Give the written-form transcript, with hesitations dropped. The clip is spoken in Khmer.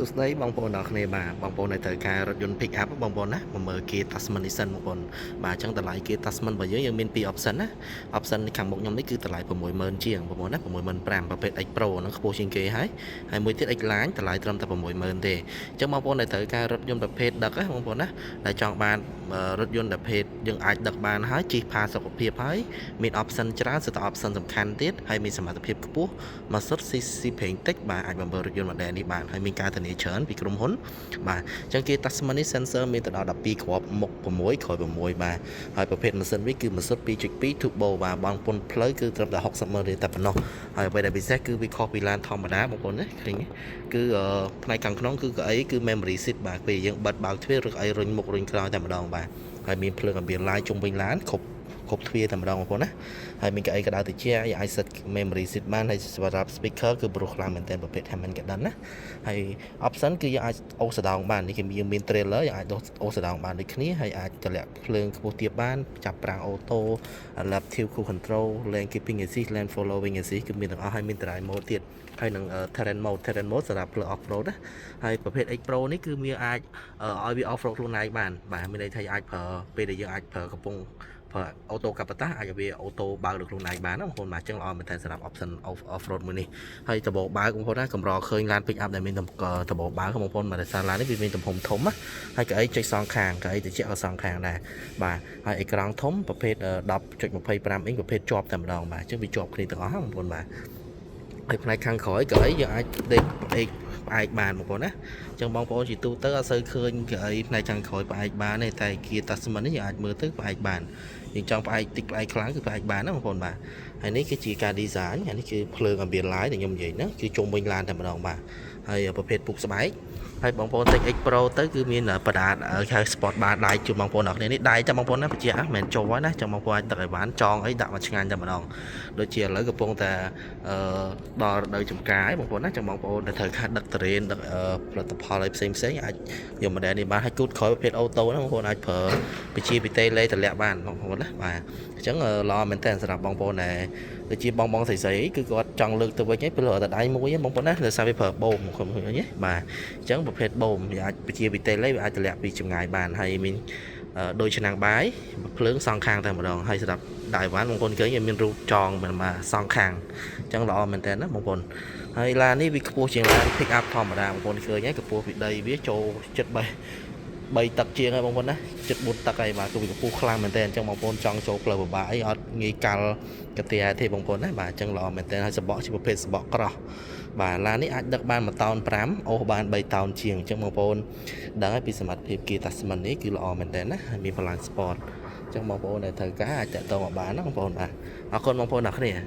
សួស្តីបងប្អូនទាំងអស់គ្នាបាទបងប្អូនដែលត្រូវការរថយន្ត pick up បងប្អូនណាមកមើល Kia Tasman នេះសិនបងប្អូនបាទអញ្ចឹងតម្លៃ Kia Tasman របស់យើងយើងមានពីរ option ណា option ខាងមុខខ្ញុំនេះគឺតម្លៃ60000ជាងបងប្អូនណា65000ប្រភេទ X Pro ហ្នឹងខ្ពស់ជាងគេហើយហើយមួយទៀត X Line តម្លៃត្រឹមតែ60000ទេអញ្ចឹងបងប្អូនដែលត្រូវការរថយន្តប្រភេទដឹកណាបងប្អូនណាដែលចង់បានរថយន្តប្រភេទយើងអាចដឹកបានហើយជិះផាសុខភាពហើយមាន option ច្រើនសុទ្ធតែ option សំខាន់ទៀតហើយមានសមត្ថភាពខ្ពស់ម៉ាសុទ្ធស៊ីស៊ីប្រេងតិចបាទអាចបំរើរថយន្ត model នេះបានហើយមានការធានាច្រើនពីក្រុមហ៊ុនបាទអញ្ចឹងគេ Tasman នេះ sensor មានទៅដល់12គ្រាប់មុខ6ក្រោយ6បាទហើយប្រភេទម៉ាស៊ីនវាគឺម៉ាស៊ីន2.2 turbo បាទបង់ពន្ធផ្លូវគឺត្រឹមតែ60ម៉ឺនរៀលតែប៉ុណ្ណោះហើយអ្វីដែលពិសេសគឺវាខុសពីឡានធម្មតាបងប្អូនណាឃើញទេគឺផ្នែកខាងក្នុងគឺកៅអីគឺ memory seat បាទពេលយើងបិទបើកទ្វារឬកៅអីរុញមុខរុញក្រោយតែម្ដងបាទហើយមានភ្លើង ambient light ជុំវិញឡានគ្រប់គ្រប់ទ្វារតែម្ដងបងប្អូនណាហើយមានកៅអីក្តៅត្រជាក់អាច set memory seat បានហើយសម្រាប់ speaker គឺប្រុសខ្លាំងមែនទែនប្រភេទ Harman Kardon ណាហើយ option គឺយើងអាចអូសសដោងបាននេះគេមាន trailer យើងអាចអូសសដោងបានដូចគ្នាហើយអាចតម្លាក់ភ្លើងខ្ពស់ទាបបានចាប់ហ្វ្រាំង auto adaptive cruise control lane keeping assist, lane following assist គឺមានទាំងអស់ហើយមាន drive mode ទៀតហើយនឹង terrain mode, terrain mode សម្រាប់ផ្លូវ off road ណាហើយប្រភេទ X Pro នេះគឺវាអាចឲ្យវា off road ខ្លួនឯងបានបាទមានន័យថាអាចប្រើពេលដែលយើងអាចប្រើកំពុងប្រើ auto កាប៉ាតាអាចឲ្យវា auto បើកដោយខ្លួនឯងបានណាបងប្អូនបាទអញ្ចឹងល្អមែនតើសម្រាប់ option off road មួយនេះហើយដបបើកបងប្អូនណាកម្រឃើញឡាន pick up ដែលមានដបបើកបងប្អូនបាទដោយសារឡាននេះវាមានទំហំធំណាហើយកៅអីចុចសងខាងកៅអីត្រជាក់ក៏សងខាងដែរបាទហើយអេក្រង់ធំប្រភេទ10.25អ៊ីងប្រភេទជាប់តែម្ដងបាទអញ្ចឹងវាជាប់គ្នាទាំងអស់បងប្អូនបាទហើយផ្នែកខាងក្រោយកៅអីយើងអាចដេកផ្អែកផ្អែកបានបងប្អូនណាអញ្ចឹងបងប្អូនជាទូទៅអត់សូវឃើញកៅអីផ្នែកខាងក្រោយផ្អែកបានទេតែ Kia Tasman នេះយើងអាចមើលទៅផ្អែកបានយើងចង់ផ្អែកតិចផ្អែកខ្លាំងគឺផ្អែកបានណាបងប្អូនបាទហើយនេះគឺជាការ design ហើយនេះគឺភ្លើង ambient light ដែលខ្ញុំនិយាយហ្នឹងគឺជុំវិញឡានតែម្ដងបាទហើយប្រភេទពុកស្បែក ហើយបងប្អូនទិញ X Pro ទៅគឺមានបដាហៅ sport bar ដៃជូនបងប្អូនអរគ្នានេះដៃចាំបងប្អូនណាបញ្ជាក់មិនមែនចូលហើយណាចាំបងប្អូនអាចដឹកឲ្យបានចងអីដាក់មកឆ្ងាញ់តែម្ដងដូចជាឥឡូវកំពុងតែអឺដល់រដូវចំការហើយបងប្អូនណាចាំបងប្អូនដែលត្រូវខាត់ដឹកតរេនដឹកផលិតផលអីផ្សេងផ្សេងអាចយក model នេះបានហើយគូតក្រោយប្រភេទ auto ណាបងប្អូនអាចប្រើវិជាពីតេលេតម្លាក់បានបងប្អូនណាបាទអញ្ចឹងល្អមែនតើសម្រាប់បងប្អូនដែលដូចជាបងបងស្រីស្រីគឺគាត់ចង់លើកទៅវិញឯងព្រោះតែដៃមួយឯងបងប្អូនណាដោយសារវាប្រើបូមខ្ញុំឃើញទេបាទអញ្ចឹងប្រភេទបូមវាអាចវិជាពីតេលេវាអាចតម្លាក់ពីចម្ងាយបានហើយមានដូចឆ្នាំងបាយភ្លើងសងខាងតែម្ដងហើយសម្រាប់ដៃវ៉ាន់បងប្អូនឃើញវាមានរូបចងមិនមកសងខាងអញ្ចឹងល្អមែនតើណាបងប្អូនហើយឡាននេះវាខ្ពស់ជាងឡាន pick up ធម្មតាបងប្អូនឃើញហើយកម្ពស់ពីដីវាចូលចិត្ត3ទឹកជាងហើយបងប្អូនណាចិត្ត4ទឹកហើយបាទគឺវាកម្ពស់ខ្លាំងមែនតើអញ្ចឹងបងប្អូនចង់ចូលផ្លូវពិបាកអីអត់ងាយកាល់កាទៀទេបងប្អូនណាបាទអញ្ចឹងល្អមែនតើហើយសបកជាប្រភេទសបកក្រោះបាទឡាននេះអាចដឹកបាន1តោន5អូសបាន3តោនជាងអញ្ចឹងបងប្អូនដឹងហើយពីសមត្ថភាព Kia Tasman នេះគឺល្អមែនតើណាហើយមាន blind spot អញ្ចឹងបងប្អូនដែលត្រូវការអាចតាក់ទងមកបានណាបងប្អូនបាទអរគុណបងប្អូនអ្នកគ្នា។